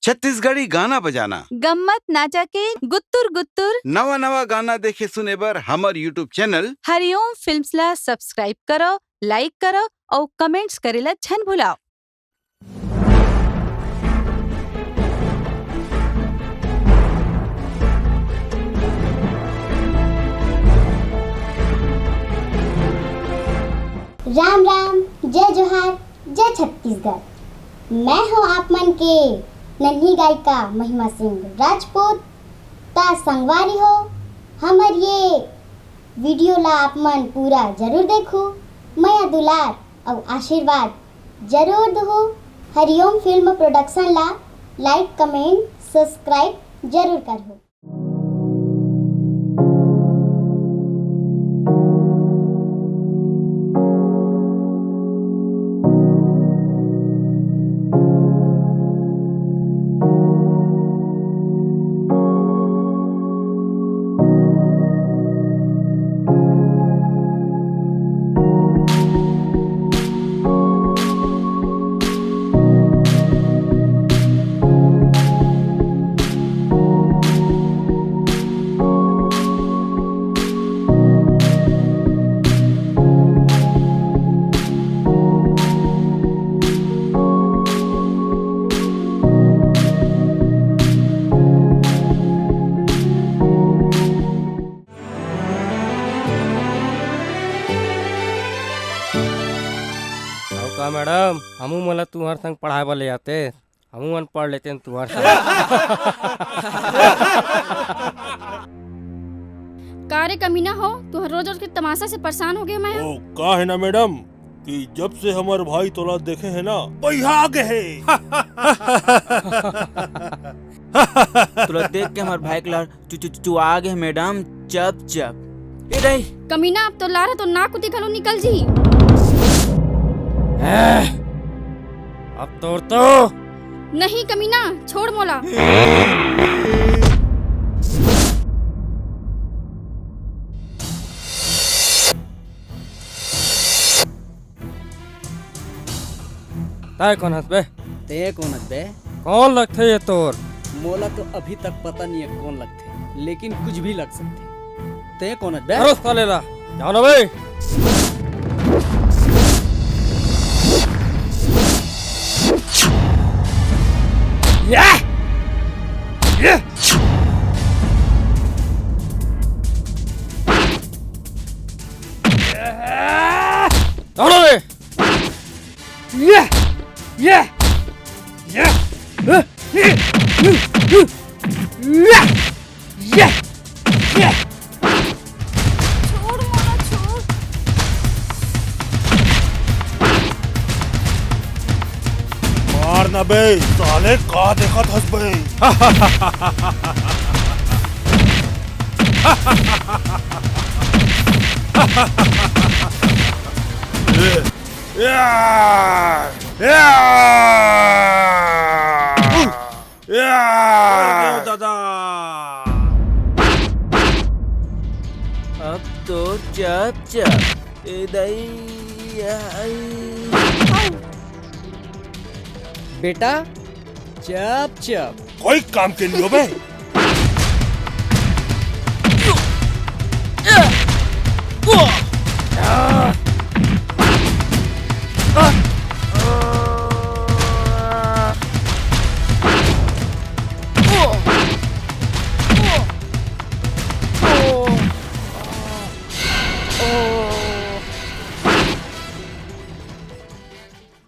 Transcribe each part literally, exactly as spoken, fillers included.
छत्तीसगढ़ी गाना बजाना, गम्मत नाचा के गुत्तुर गुत्तुर। नवा नवा गाना देखे सुने बर हमर YouTube चैनल हरिओम फिल्म्स ला सब्सक्राइब करो, लाइक करो अउ कमेंट्स करे ला झन भुलाओ। राम राम, जय जोहार, जय छत्तीसगढ़। मैं हूँ आप मन के नन्ही गायिका महिमा सिंह राजपूत। ता संगवारी हो, हमर ये वीडियो ला आप मन पूरा जरूर देखू। मया दुलार अउ आशीर्वाद जरूर दहू। हरिओम फिल्म प्रोडक्शन ला लाइक, कमेंट, सब्सक्राइब जरूर करहू। अउ का मैडम, हमू मन ला तुंहर संग पढ़ाए बर ले आते, हमू मन पढ़ लेते तुंहर संग। का रे कमीना हो, तुंहर रोज रोज के तमाशा से परेशान हो गे मैं। ओ, का है ना मैडम कि जब से हमर भाई तोला देखे है ना, बइहा गे है। तोला देख के हमर भाई के लार चु, चु, चुआ गे मैडम, चप चप। ए दाई। कमीना, अब तो लार तो नाक उती घलो निकल जी। अब तोर तो। नहीं कमीना, छोड़ मोला। तैं कोन हस बे? तैं कोन हस बे? कौन लगथे ये तोर? मोला तो अभी तक पता नहीं है कौन लगथे, लेकिन कुछ भी लग सकथे। तैं कोन हस बे? अरे साले ला, जाओ ना बे। या! या! जाओ ना बे। ये, ये, ये, ये, ये, ये। छोड़ मोला, छोड़। मार ना बे, साले का देखत हस बे? ए, या! या! या! अरे दादा! अब तो चप चप। ए दाई, आई। बेटा, चप चप। कोई काम के नहीं हो बे।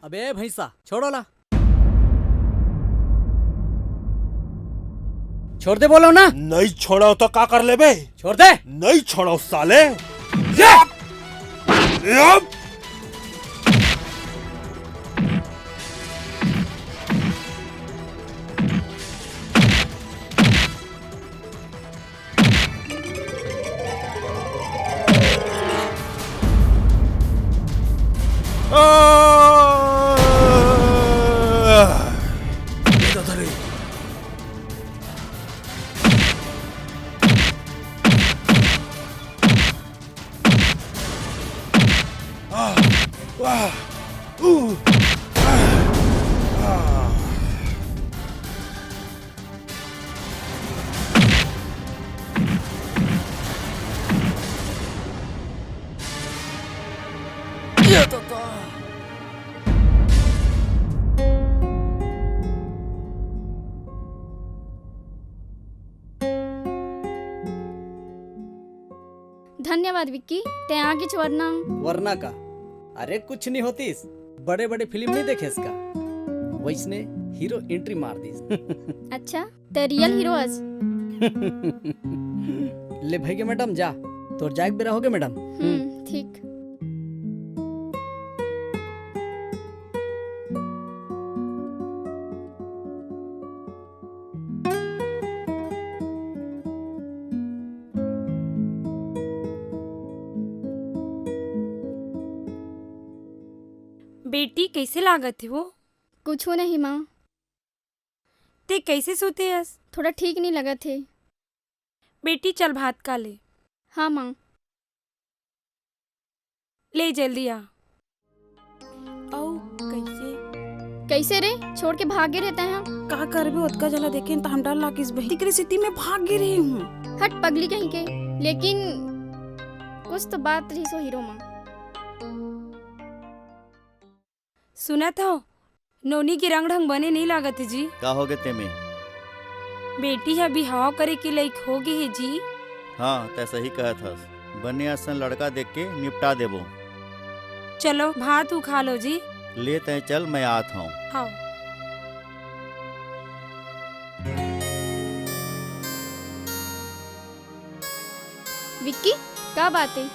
अबे भैंसा, छोड़ो ला। छोड़ दे बोलो ना। नहीं छोड़ो तो का कर लेबे? छोड़ दे। नहीं छोड़ो साले। या! या! तता। धन्यवाद विक्की, तैं आगेच वरना। वरना का? अरे कुछ नहीं होतीस, बड़े बड़े फिल्म नहीं देखेस का? वैसने हीरो एंट्री मार दीस। अच्छा, तैं रियल हीरो अस। ले भाई के मैडम जा, तोर जाए के बेरा होगे मैडम। हम्म, ठीक। बेटी, कइसे लागत हे वो? कुछू नहीं, माँ। तैं कइसे सुते हस? थोड़ा ठीक नहीं लगत हे। बेटी, चल भात खा ले। हाँ, माँ। ले जल्दी आ। अउ कइसे? कइसे रे? छोड़ के भागे रहे तैं हा? का करबे, ओतका झन ला देखेन त हम डर लागिस बहिनी। तेकरे सेती मैं भागे रहे हूँ। हट पगली कहीं के। लेकिन कुछ तो बात रहिस ओ हीरो मा। सुनत हव, नोनी के रंग ढंग बने नइ लागत हे जी। का होगे तेमे? बेटी ह बिहाव करे के लइक होगे हे जी। हाँ, तैं सही कहत हस। बने असन लड़का देख के निपटा देबो। चलो, भात उखा लो जी। ले तैं चल, मैं आत हँव। हाँ। विक्की, का बात हे?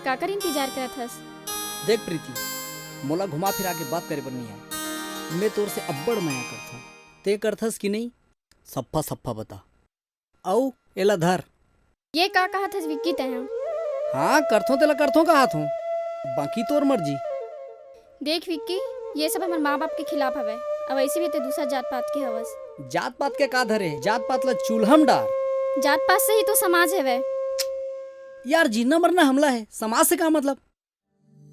काकर इंतजार करत हस? देख प्रीति, मोला घुमा फिरा के बात करे बर नइ आय। मैं तोर से अब्बड़ मया करथँव। तैं करथस कि नहीं? सफ्फा सफ्फा बता। अउ एला धर। ये का कहत हस विक्की तैं हा? हाँ, करथँव तेला करथँव कहत हँव, बाकी तोर मर्जी। देख विक्की, ये सब हमर माँ बाप के खिलाफ हवय। अब ऐसे भी तैं दूसरा जात पात के हवस। जात पात के का धरे? जात पात ला चूल्हा म डार। जात पात से ही तो समाज हवय। यार, जीना मरना हमला हे, समाज से का मतलब?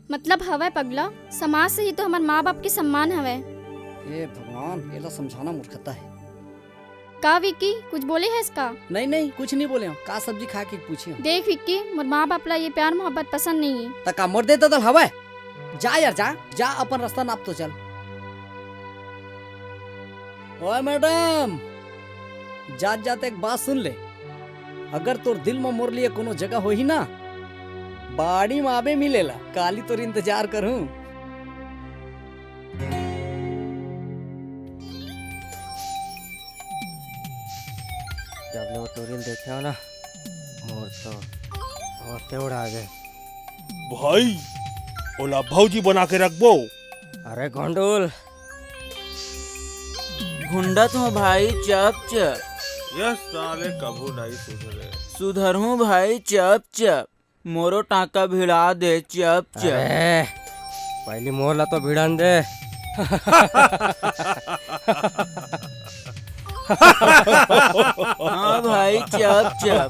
मतलब हवय पगला, समाज से ही तो हमर माँ बाप के सम्मान हवय। हे भगवान, एला समझाना मूर्खता हे। का विक्की, कुछ बोले हस का? नहीं, नहीं, कुछ नहीं बोले हँव। का सब्जी खाए के पूछे हँव। देख विक्की, मोर माँ बाप ला ये प्यार मोहब्बत पसंद नहीं हे। त का मोर दे ददल हवय? जा यार, जा, जा, अपन रास्ता नाप तो चल। ओए मैडम, जात जात एक बात सुन ले, अगर तोर दिल म मोर लिए कोनो जगह होही ना, बाड़ी म आबे मिले ला, काली तोर इंतजार करहूँ। जब ले वो टूरी ल देखे हँव ना, मोर तो होते उड़ा गे। भाई, ओला भौजी बना के रखबो। अरे गोंडुल, गुंडा तो भाई चप चप। ये साले कभू नहीं सुधरे। सुधरहूँ भाई चप चप। मोरो टाका भिड़ा दे चप चप। अरे, पहली मोर ला तो भिड़न दे। हाँ भाई, चप चप।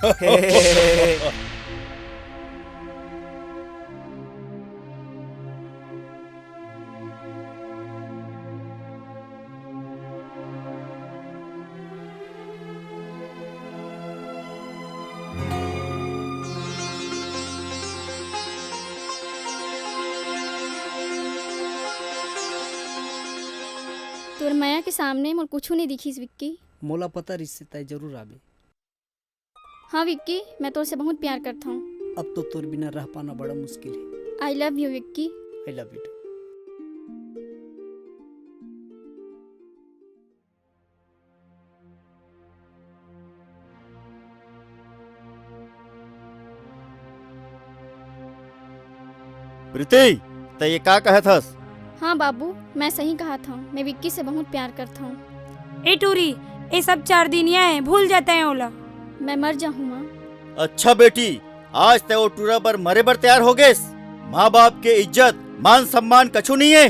तोर मया के सामने मोर कुछू नइ दिखिस, विक्की। मोला पता रिहिस हे, तैं जरूर आबे। हाँ विक्की, मैं तोर से बहुत प्यार करत हँव। अब तो तोर बिना रह पाना बड़ा मुश्किल हे। I love you Vicky. I love you too। प्रीति, तैं ये का कहत हस? हाँ बाबू, मैं सही कहत हँव। मैं विक्की से बहुत प्यार करत हँव। ए टूरी, ए सब चार दिनिया हे, भूल जा तैं ओला। मैं मर जाहूँ माँ। अच्छा बेटी, आज तैं ओ टूरा बर मरे बर तैयार हो गेस? माँ बाप के इज्जत, मान सम्मान कछु नइ हे।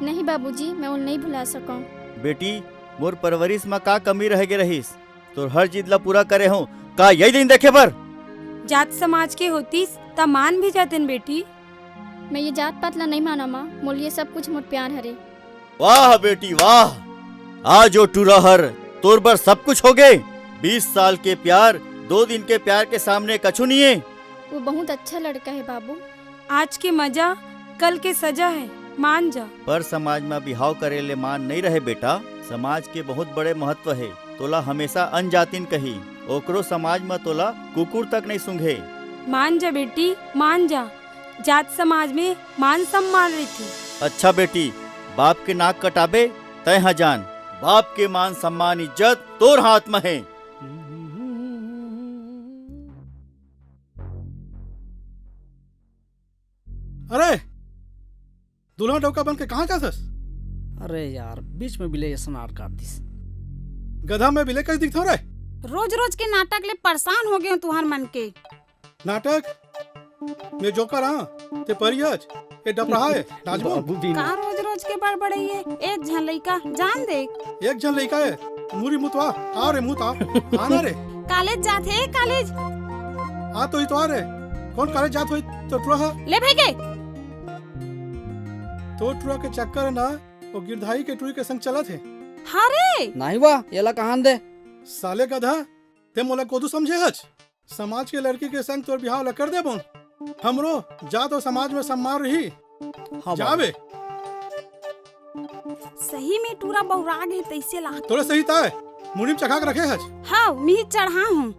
नहीं बाबूजी, मैं ओला नइ भुला सकँव। बेटी, मोर परवरिश म का कमी रह गे रहिस? तोर हर जिद ला पूरा करे हँव, का यही दिन देखे बर? जात समाज के होतिस, त मान भी जातेन बेटी। मैं ये जात पात ला नइ मानँव माँ, मोर लिए सब कुछ मोर प्यार हरे। वाह बेटी वाह, आज ओ टूरा हर तोर बर सब कुछ होगे। बीस साल के प्यार दो दिन के प्यार के सामने कछु नइ हे। वो बहुत अच्छा लड़का हे बाबू। आज के मजा कल के सजा हे, मान जा। पर समाज म बिहाव करे ले मान नइ रहे बेटा। समाज के बहुत बड़े महत्व हे। तोला हमेशा अनजातिन कही, ओकरो समाज म तोला कुकुर तक नइ सूंघे। मान जा बेटी, मान जा। जात समाज में मान सम्मान रहिथे। अच्छा बेटी, बाप के नाक कटाबे, तैं ह जान, बाप के मान सम्मान इज्जत तोर हाथ म हे। अरे, दूल्हा डौका बन के कहाँ जाथस? अरे यार, बीच में बिले असन आड़ काट दिस। गधा में बिले कइसे दिखथव रे? रोज रोज के नाटक ले परेशान हो गए तुहर मन के। नाटक? मैं जोकर हाँ, ते परी हच, ये डपरहा हे, नाचबो? बाबू भी ना। का रोज रोज के बड़बड़इया, एक झन लइका, जान दे। एक झन लइका हे, मुरी मुतवा, आ रे मुत आ, आ ना रे। कॉलेज जात हे, कॉलेज। आ तो इतवार हे, कौन कॉलेज जात होई तो टुरा हा? ले भाई के। तो टुरा के चक्कर ना, वो गिरधारी के टुरी के संग चलत हे। हाँ रे। नहीं वा, येला कहान दे। साले गधा, ते मोला कोदू समझे हच? समाज के लड़की के संग तोर बिहाव ला कर देबो। हमरो जात अउ समाज में सम्मान रही। हाँ बाबू। जाबे। सही में टूरा बौराग हे तइसे लाग। तोरे सही ताय, मुड़ी में चढ़ा के रखे हच। हाँ, मी चढ़ा हूँ।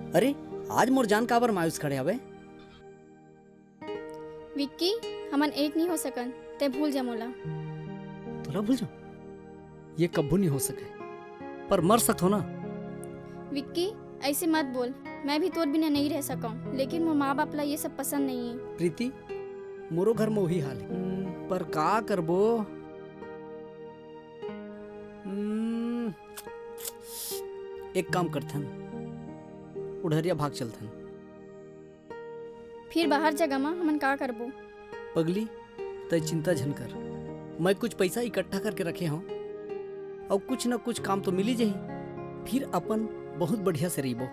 अरे, आज मोर जान काबर मायूस खड़े हवे? विक्की, हमन एक नहीं हो सकन, ते भूल जा मोला। तोला भूल जाऊं? ये कब्बो नहीं हो सके, पर मर सकथो ना। विक्की, ऐसे मत बोल, मैं भी तोर बिना नहीं रह सकूं, लेकिन मोर माँ बाप ला ये सब पसंद नहीं है। प्रीति, मोरो घर में वही हाल है। हम्म, पर का करबो? हम्म, एक काम करथन, उढ़रिया भाग चलथन। फिर बाहर जगह मा हमन का करबो? पगली, तै चिंता झन कर, मैं कुछ पैसा इकट्ठा करके रखे हूँ, और कुछ न कुछ काम तो मिली जाही, फिर अपन बहुत बढ़िया से रहिबो।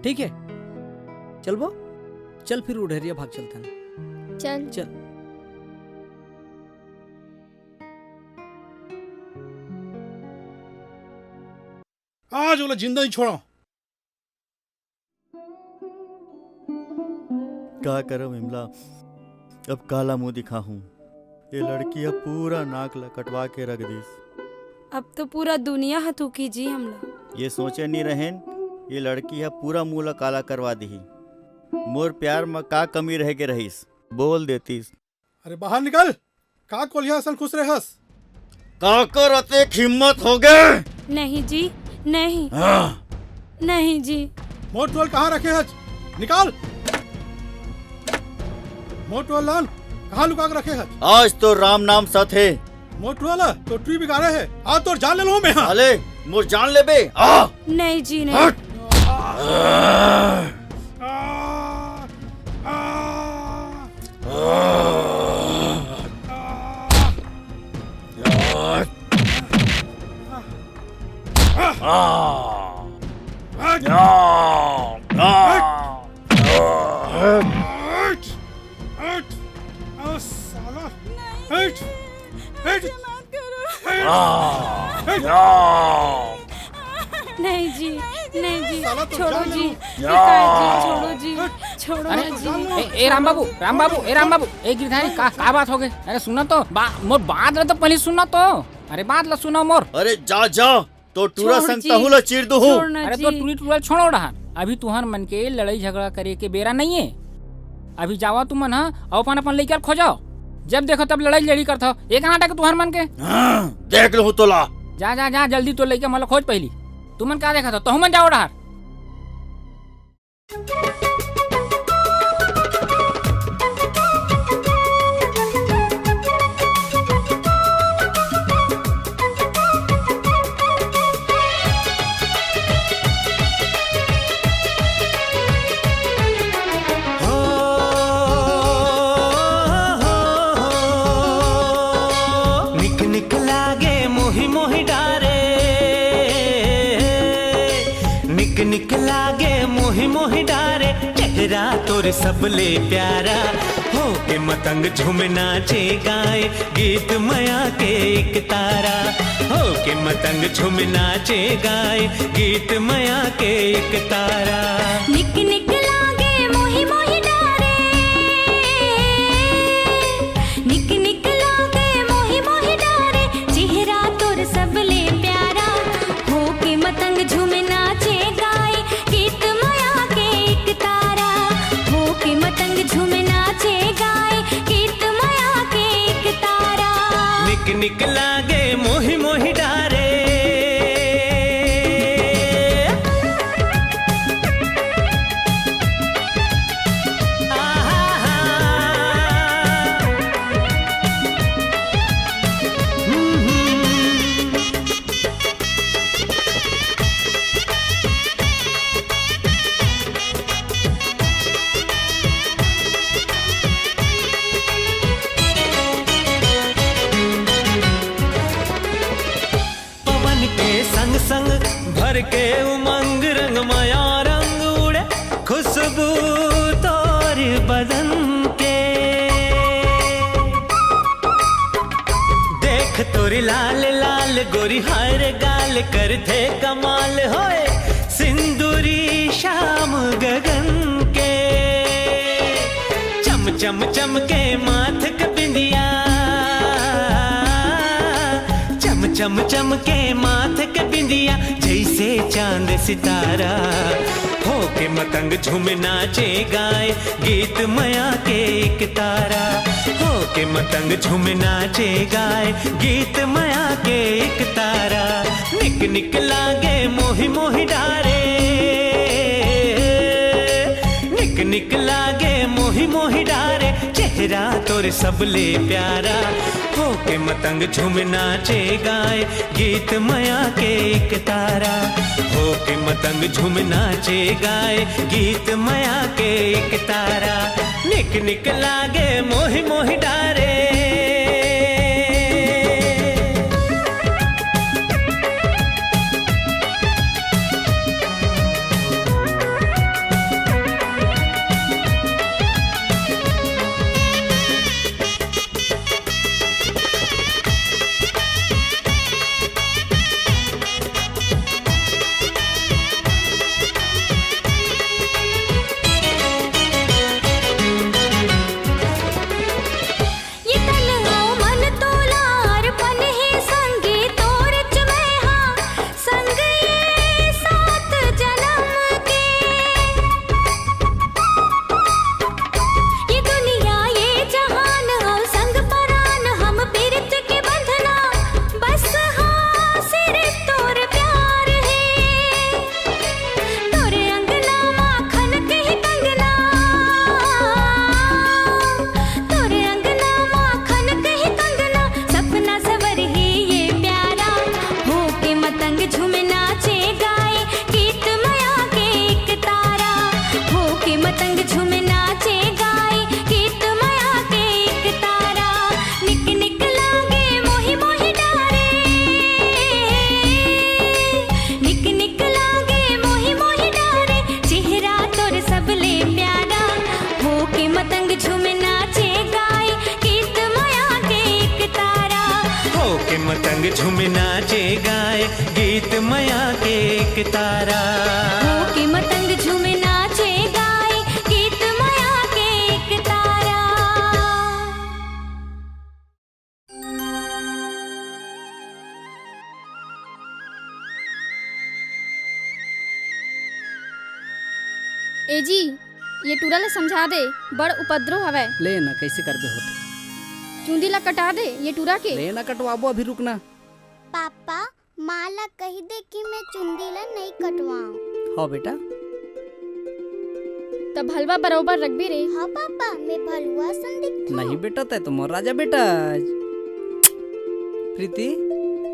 ठीक है, चलबो, चल फिर उढ़रिया भाग चलथन। चल। चल। आज ओला जिंदा नहीं छोड़ो। का करव विमला, अब काला मुंह दिखाहूं? ये लड़की ह पूरा नाक ला कटवा के रख दिस। अब तो पूरा दुनिया ह थूकी जी हमला। ये सोचे नहीं रहेन, ये लड़की ह पूरा मुंह ला काला करवा दिही। मोर प्यार म का कमी रह गे रहिस, बोल देतिस। अरे बाहर निकल, का कोलिया असन खुश रहस? काकर अतेक हिम्मत हो गे? नहीं जी, नहीं। हाँ। नहीं जी। मोर टुअल कहाँ रखे हच? निकाल। मोर टुअल लान, कहाँ लुका के रखे हच? आज तो राम नाम सत हे। मोर टुअल ला तो टुरी बिगाड़े हे। आज तोर जान ले लूँ मैं, हाँ। अले, मोर जान लेबे? आ! नहीं जी, नहीं। हट। हट! आ, साला! हट! हट! नहीं जी, नहीं जी, साला तो छोड़ो जान जी, लो। पिताजी, छोड़ो जी, छोड़ो अरे, जी। ए, ए, राम बाबू, राम बाबू, ए, राम बाबू, ए, गिरधारी, का, का बात हो गई? अरे, सुना तो, बा-, मोर बात रहे तो पहले सुना तो। अरे, बात ला सुना मोर। अरे, जा, जा, तो टूरा छोड़ संग जी, तहू ला चीर दूहूं। छोड़ ना अरे, तो जी। टूरी टूरा छोड़ो डहार। अभी तुहर मन के लड़ाई झगड़ा करे के बेरा नहीं है। अभी जावा तुमन ह, अउ अपन, अपन लइका ल खोजो। जब देखो तब लड़ाई लड़ी करत हो। एक नाटक तुहर मन के। हाँ, देख लूं तोला। जा, जा, जा, जल्दी तो लइका मन ल खोज पहिली। तुमन का देखत हो? तहू मन जाओ डहार। निकला गे मोहि मोहि डारे, चेहरा तोर सबले प्यारा। होके मतंग झूम नाचे गाए, गीत मया के एक तारा। होके मतंग झूम नाचे गाए, गीत मया के एक तारा। निक निक लागे मोहि मोहि डारे, निक निक लागे मोहि मोहि डारे, चेहरा तोर सबले प्यारा। होके मतंग झूम नाचे गाए, गीत मया के एक तारा। होके मतंग झूम नाचे गाए, गीत मया के एक तारा। निक निक लागे मोहि मोहि डारे। पवन के संग संग भर के उमंग, रंग मया रंग उड़े, खुशबू तोर बदन के। देख तोर लाल लाल गोरी हर गाल, करथे कमाल होए सिंदूरी श्याम गगन के। चम चम चमके माथ के बिंदिया, चम चम चमके माथ के बिंदिया, जैसे चांद सितारा। होके मतंग झूम नाचे गाए, गीत मया के एक तारा। होके मतंग झूम नाचे गाए, गीत मया के एक तारा। निक निक लागे मोहि मोहि डारे, निक निक लागे मोहि मोहि डारे, चेहरा तोर सबले प्यारा। होके मतंग झूम नाचे गाए, गीत मया के एक तारा। होके मतंग झूम नाचे गाए, गीत मया के एक तारा। निक निक लागे मोहि मोहि डारे। ये तन अउ मन तोला अर्पण हे संगी तोर च मैं हा, संग ये सात जनम के। ये दुनिया ये जहान अउ संग परान, हम पीरित के बंधना बस हा सिरिफ तोर प्यार हे। तोर अंगना मा खनकही कंगना, तोर अंगना मा खनकही कंगना, सपना सवरही ये प्यारा। होके मतंग झूम नाचे गाए, गीत मया के एक तारा। होके मतंग झूम नाचे गाए, गीत मया के एक तारा। निक निक लागे मोहि मोहि डारे, निक निक लागे मोहि मोहि डारे, चेहरा तोर सबले प्यारा। होके मतंग झूम नाचे गाए, गीत मया के एक तारा। होके मतंग झूम नाचे गाए, गीत मया के एक तारा। होके मतंग झूम नाचे गाए, गीत मया के एक तारा। ए जी, ये टूरा ला समझा दे, बड़ उपद्रव हवय। ले ना, कैसे करबे होत? चुंदी ला कटा दे ये टूरा के। ले ना, कटवाबो, अभी रुक ना। पापा, माँ ला कहि दे कि मैं चुंदी ला नइ कटवाऊं। हाँ बेटा। त भलवा बरोबर रखबे रे। हाँ पापा, मैं भलवा असन दिखथंव। नहीं बेटा, तैं तो मोर राजा बेटा अस। प्रीति,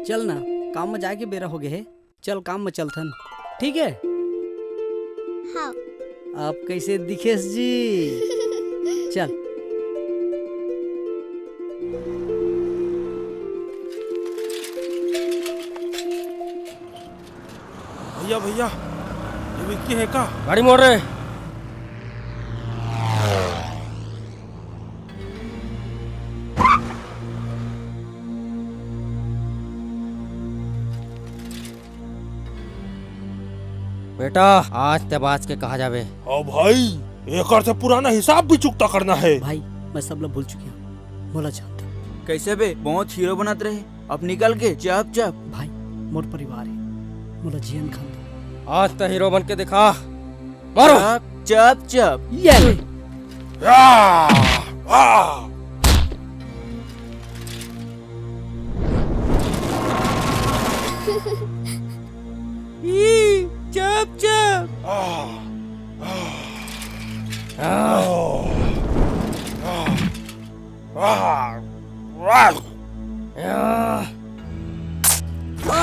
चल ना, काम में जाए के बेरा हो गे हे। चल, काम में चलथन, ठीक है? हाँ। आप कैसे दिखेस जी? चल। भैया, भैया, ये विक्की हे का? गाड़ी मोड़ रे। बेटा, आज ते बाच के कहाँ जाबे। हाँ भाई, एकर से पुराना हिसाब भी चुकता करना हे। भाई, मैं सब ला भूल चुके हँव, मोला जान दे। कइसे बे, बहुत हीरो बनत रहे, अब निकल गे चप चप। भाई, मोर परिवार हे, मोला जियन खान दे। आज ते हीरो बन के दिखा, मारो। चप चप चप। ये ले। आ! आ! ई, चप चप। आ! आ! आ! आ! आ! आ!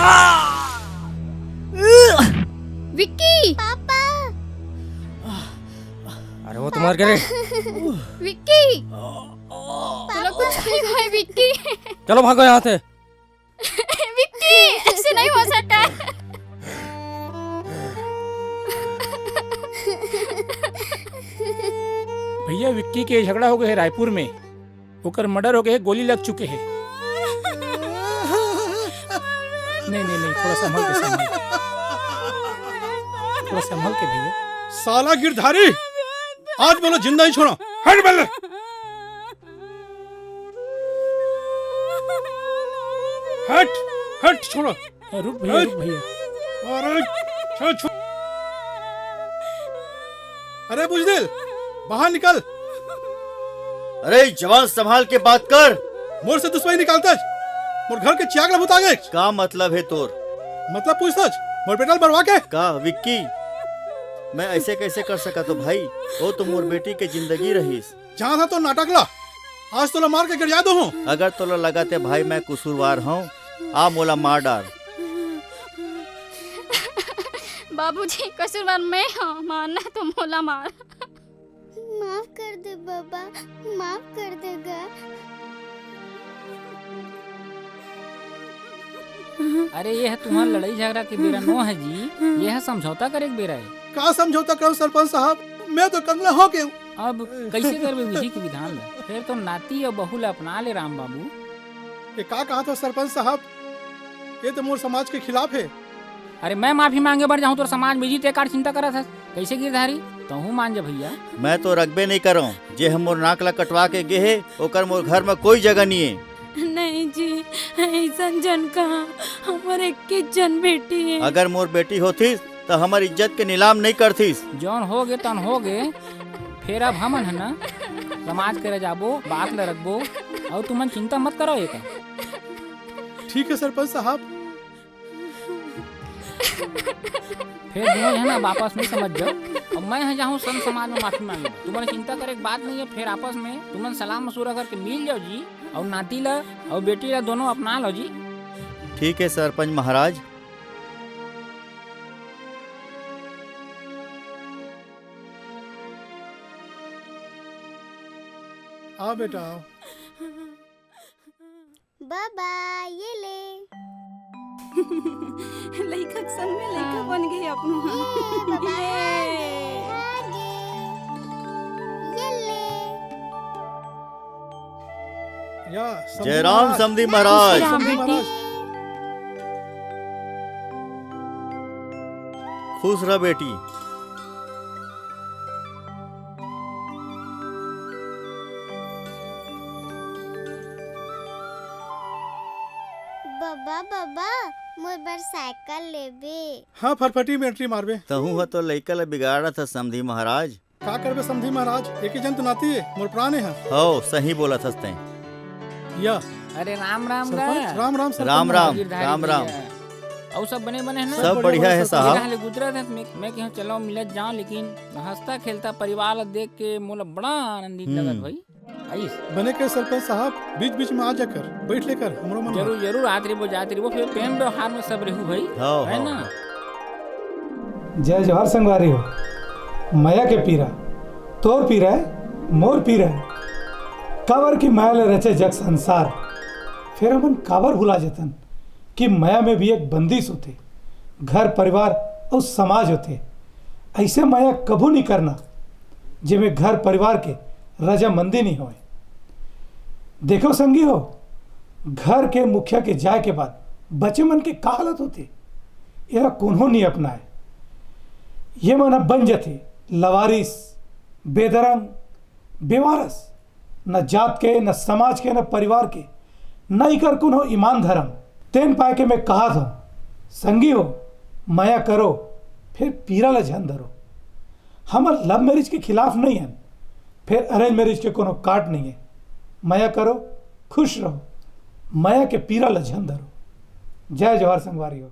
विक्की! पापा! अरे वो तुम्हार करे। विक्की! तोला कुछ नहीं होय, विक्की। चलो भागो यहाँ से। विक्की, ऐसे नहीं हो सकता। भैया, विक्की के झगड़ा हो गए हे रायपुर में, ओकर मर्डर हो गए हे, गोली लग चुके हे। नहीं, नहीं, नहीं, थोड़ा संभल के, संभल के। थोड़ा संभल के भैया। साला गिरधारी, आज मोला जिंदा नहीं छोड़ा। हट बल्ले। हट, हट, छोड़ो। ए, रुक भैया, हट। रुक भैया। अरे, छोड़, छोड़। अरे बुजदिल, बाहर निकल। अरे जवान, संभाल के बात कर। मोर से दुश्मनी निकालत हस, मोर घर के चिराग ला बुता गे। का मतलब हे तोर? मतलब पूछत हस, मोर बेटा ला मरवा के? का विक्की, मैं ऐसे कैसे कर सकत हों भाई? वो तो मोर बेटी के जिंदगी रहिस। जहाँ था तो नाटक ला, आज तोला मार के गरिया दो हूँ। अगर तोला लगत हे भाई मैं कसूरवार हूँ, आ मोला मार डार। बाबूजी, कसूरवार मैं हूँ, मारना तो मोला मार। माफ कर दे बाबा, माफ कर दे गा। अरे, ये ह तुंहर लड़ाई झगड़ा के बेरा नो हे जी, ये ह समझौता करे के बेरा हे। का समझौता करव सरपंच साहब, मैं तो कंगला हो गे हूँ। अब कइसे करबे विधि के विधान ला? फेर तो नाती अउ बहू ला अपना ले राम बाबू। ये का कहत हो सरपंच साहब, ये तो मोर समाज के खिलाफ हे। अरे मैं माफी मांगे बर जाहूँ तोर समाज में जी, ते का चिंता करत हस? कइसे गिरधारी, तहूँ मान जा भैया। मैं तो रखबे नहीं करव, जे ह मोर नाक ला कटवा के गे हे, ओकर मोर घर में कोई जगह नहीं हे। नहीं जी, अइसन झन कहा, हमर एक झन बेटी हे। अगर मोर बेटी होतिस, त हमर इज्जत के नीलाम नहीं करतिस। जौन हो गे, तौन हो गे। फेर अब हमन ह ना, समाज करा जाबो, बात ल रखबो, अउ तुमन चिंता मत करव एकर। ठीक हे सरपंच साहब। फेर दुनों झन अब आपस में समझ जाव। अब मैं ह जाहूँ संत समाज में माफी मांगे। तुमन चिंता करे के बात नहीं हे, फेर आपस में तुमन सलाह मशवरा करके मिल जाव जी, अउ नाती ला अउ बेटी ला दोनों अपना लव जी। ठीक हे सरपंच महाराज। आ बेटा, आ। बाबा, ये ले। लइका के संग में लइका हाँ। बन गे अपनो। ये बाबा, ये। आ गे, आ गे। ये ले। या, समधी जय राम महाराज। समधी महाराज। राम समधी महाराज। खुश रह बेटी। बाबा, बाबा, मोर बर साइकिल लेबे? हाँ, फटफटी में एंट्री मारबे। तहूँ ह तो लइका ल बिगाड़त ह समधी महाराज। का करबे समधी महाराज, एक ही जन तो नाती हे, मोर प्राण हे। हव, सही बोलत हस तैं। या। अरे राम राम सरपंच, दा। राम राम सरपंच राम राम, महाराज। गिरधारी राम राम। भैया। अउ सब बने बने हे ना? सब बढ़िया हे साहब। राह ले गुजरत हे, मैं, मैं कहेंव चलो मिलत जाओ, लेकिन हंसता खेलता परिवार ला देख के मोला बड़ा आनंदित हम्म। लगत भाई। आइस। बने के सरपंच साहब, बीच बीच में आ जाकर, बैठ लेकर, हमरो मन जरूर, जरूर, आत रहिबो, जात रहिबो, फेर प्रेम व्यवहार में सब रहू भाई, हव, है हव। ना? जय जोहार संगवारी हो। मया के पीरा, तोर पीरा हे, मोर पीरा हे। काबर कि मया ले रचे जग संसार। फेर हमन काबर भुला जतन कि मया में भी एक बंदिश होथे, घर परिवार अउ समाज होथे। अइसे मया कभू नइ करना, जेमे घर परिवार के रजामंदी नइ होय। देखव संगी हो, घर के मुखिया के जाय के बाद बचे मन के का हालत होथे, एला कोनो नइ अपनाय। ये मन ह बन जथे लवारिस, बेधरम, बेवारस, न जात के, न समाज के, न परिवार के, न इकर कोनो ईमान धरम। तेन पाय के मैं कहत हंव, संगी हो, मया करो, फेर पीरा ल झन धरो। हमर love marriage के खिलाफ नइ हन, फेर arrange marriage के कोनो काट नइ हे। मया करो, खुश रहो, मया के पीरा ल झन धरो। जय जोहार संगवारी हो।